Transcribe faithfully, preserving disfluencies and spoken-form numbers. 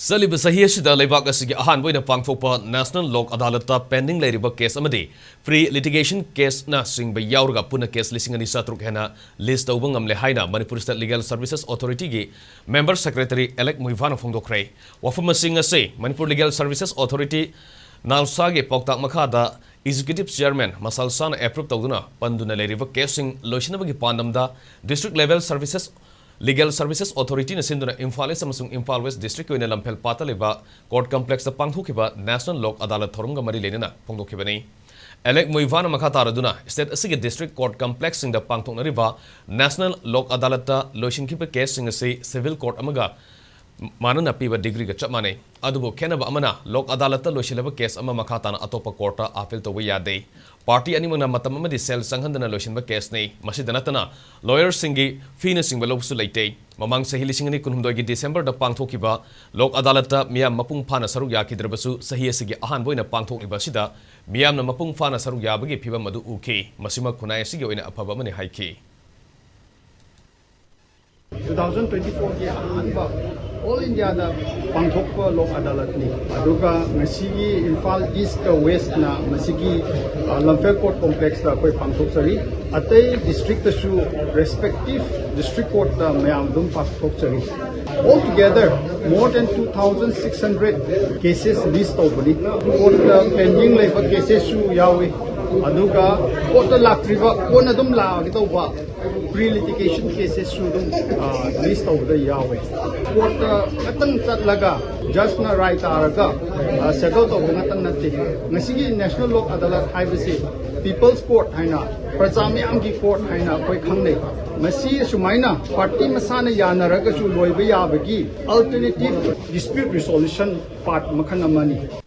ꯆꯠꯂꯤꯕ ꯆꯍꯤ ꯑꯁꯤꯗ ꯂꯩꯕꯥꯛ ꯑꯁꯤꯒꯤ ꯑꯍꯥꯟꯕ ꯑꯣꯏꯅ ꯄꯥꯡꯊꯣꯛꯄ National Lok Adalatta pending ꯂꯩꯔꯤꯕ case ꯑꯃꯗꯤ pre litigation caseꯅ ꯆꯤꯡꯕ ꯌꯥꯎꯔꯒ ꯄꯨꯟꯅ case ꯂꯤꯁꯤꯡ ꯑꯅꯤ ꯆꯥꯇ꯭ꯔꯨꯛ ꯍꯦꯟꯅ list ꯇꯧꯕ ꯉꯝꯂꯦ ꯍꯥꯏꯅ Manipur State Legal Services Authorityꯒꯤ member secretary ꯑꯦꯂꯦꯛ ꯃꯨꯏꯚꯥꯅ ꯐꯣꯡꯗꯣꯛꯈ꯭ꯔꯦ꯫ ꯋꯥꯐꯝꯁꯤꯡ ꯑꯁꯤ Manipur Legal Services Authority, ꯅꯥꯜꯁꯥꯒꯤ ꯄꯥꯎꯇꯥꯛ ꯃꯈꯥꯗ executive chairman ꯃꯁꯥꯜ ꯁꯥꯅ approve ꯇꯧꯗꯨꯅ ꯄꯟꯗꯨꯅ ꯂꯩꯔꯤꯕ caseꯁꯤꯡ ꯂꯣꯏꯁꯤꯟꯅꯕꯒꯤ ꯄꯥꯟꯗꯝꯗ district level services Legal Services Authorityꯅ ꯁꯤꯟꯗꯨꯅ ꯏꯝꯐꯥꯜ East ꯑꯃꯁꯨꯡ ꯏꯝꯐꯥꯜ West districtꯀꯤ ꯑꯣꯏꯅ ꯂꯝꯐꯦꯜ ꯄꯥꯠꯇ ꯂꯩꯕ court complexꯇ ꯄꯥꯡꯊꯣꯛꯈꯤꯕ National Lok Adalatta ꯊꯧꯔꯝꯒ ꯃꯔꯤ ꯂꯩꯅꯅ ꯐꯣꯡꯗꯣꯛꯈꯤꯕꯅꯤ꯫ ꯑꯦꯂꯦꯛ ꯃꯨꯏꯚꯥꯅ ꯃꯈꯥ ꯇꯥꯔꯗꯨꯅ state ꯑꯁꯤꯒꯤ district court complexꯁꯤꯡꯗ ꯄꯥꯡꯊꯣꯛꯅꯔꯤꯕ National Lok Adalatta ꯂꯣꯏꯁꯤꯟꯈꯤꯕ caseꯁꯤꯡ ꯑꯁꯤ civil court ꯑꯃꯒ ꯃꯥꯟꯅꯅ ꯄꯤꯕ degreeꯒ ꯆꯞ ꯃꯥꯟꯅꯩ꯫ ꯑꯗꯨꯕꯨ ꯈꯦꯠꯅꯕ ꯑꯃꯅ, ꯂꯣꯛ ꯑꯗꯥꯂꯠꯇ ꯂꯣꯏꯁꯤꯜꯂꯕ case ꯑꯃ ꯃꯈꯥ ꯇꯥꯅ ꯑꯇꯣꯞꯄ courtꯇ appeal ꯇꯧꯕ ꯌꯥꯗꯦ꯫ Party ꯑꯅꯤꯃꯛꯅ ꯃꯇꯝ ꯑꯃꯗꯤ ꯁꯦꯜ ꯆꯪꯍꯟꯗꯅ ꯂꯣꯏꯁꯤꯟꯕ caseꯅꯤ꯫ ꯃꯁꯤꯗ ꯅꯠꯇꯅ, lawyerꯁꯤꯡꯒꯤ feeꯅꯆꯤꯡꯕ ꯂꯧꯕꯁꯨ ꯂꯩꯇꯦ꯫ ꯃꯃꯥꯡ ꯆꯍꯤ ꯂꯤꯁꯤꯡ ꯑꯅꯤ ꯀꯨꯟꯍꯨꯝꯗꯣꯏꯒꯤ Decemberꯗ ꯄꯥꯡꯊꯣꯛꯈꯤꯕ ꯂꯣꯛ ꯑꯗꯥꯂꯠꯇ ꯃꯤꯌꯥꯝ ꯃꯄꯨꯡ ꯐꯥꯅ ꯁꯔꯨꯛ ꯌꯥꯈꯤꯗ꯭ꯔꯕꯁꯨ, ꯆꯍꯤ ꯑꯁꯤꯒꯤ ꯑꯍꯥꯟꯕ ꯑꯣꯏꯅ ꯄꯥꯡꯊꯣꯛꯂꯤꯕ ꯑꯁꯤꯗ ꯃꯤꯌꯥꯝꯅ ꯃꯄꯨꯡ ꯐꯥꯅ ꯁꯔꯨꯛ ꯌꯥꯕꯒꯤ ꯐꯤꯚꯝ ꯑꯗꯨ ꯎꯈꯤ꯫ ꯃꯁꯤꯃꯛ ꯈꯨꯟꯅꯥꯏ ꯑꯁꯤꯒꯤ ꯑꯣꯏꯅ ꯑꯐꯕ ꯑꯃꯅꯤ ꯍꯥꯏꯈꯤ꯫ ꯇꯨ ꯊꯥꯎꯖꯟ ꯇ꯭ꯋꯦꯟꯇꯤ ꯐꯣꯔꯒꯤ ꯑꯍꯥꯟꯕ ꯑꯣꯜ ꯏꯟꯗꯤꯌꯥꯗ ꯄꯥꯡꯊꯣꯛꯄ ꯂꯣꯛ ꯑꯗꯥꯂꯠꯅꯤ꯫ ꯑꯗꯨꯒ ꯉꯁꯤꯒꯤ ꯏꯝꯐꯥꯜ ꯏꯁꯀ ꯋꯦꯁꯅ ꯃꯁꯤꯒꯤ, ꯑ, ꯂꯝꯐꯦꯜ ꯀꯣꯔꯠ ꯀꯣꯝꯄ꯭ꯂꯦꯛꯁꯇ ꯑꯩꯈꯣꯏ ꯄꯥꯡꯊꯣꯛꯆꯔꯤ꯫ ꯑꯇꯩ ꯗꯤꯁꯇ꯭ꯔꯤꯛꯇꯁꯨ respective district courtꯇ ꯃꯌꯥꯝ ꯑꯗꯨꯝ ꯄꯥꯡꯊꯣꯛꯆꯔꯤ꯫ All together, more than two thousand six hundred cases list ꯇꯧꯕꯅꯤ꯫ Courtꯇ pending ꯂꯩꯕ casesꯁꯨ ꯌꯥꯎꯏ꯫ ꯑꯗꯨꯒ courtꯇ ꯂꯥꯛꯇ꯭ꯔꯤꯕ, ꯀꯣꯟꯅ ꯑꯗꯨꯝ ꯂꯥꯛꯑꯒꯗꯧꯕ pre litigation casesꯁꯨ ꯑꯗꯨꯝ, ꯑ, list ꯇꯧꯕꯗ ꯌꯥꯎꯋꯦ꯫ Courtꯇ ꯈꯛꯇꯪ ꯆꯠꯂꯒ judgeꯅ ꯔꯥꯏ ꯇꯥꯔꯒ, ꯑ, settle ꯇꯧꯕ ꯉꯥꯛꯇꯪ ꯅꯠꯇꯦ꯫ ꯉꯁꯤꯒꯤ National Lok Adalat ꯍꯥꯏꯕꯁꯤ People's Court ꯍꯥꯏꯅ, ꯄ꯭ꯔꯖꯥ ꯃꯤꯌꯥꯝꯒꯤ court ꯍꯥꯏꯅ ꯑꯩꯈꯣꯏ ꯈꯪꯅꯩ꯫ ꯃꯁꯤ ꯁꯨꯃꯥꯏꯅ party ꯃꯁꯥꯅ ꯌꯥꯅꯔꯒꯁꯨ ꯂꯣꯏꯕ ꯌꯥꯕꯒꯤ alternative dispute resolution path ꯃꯈꯜ ꯑꯃꯅꯤ꯫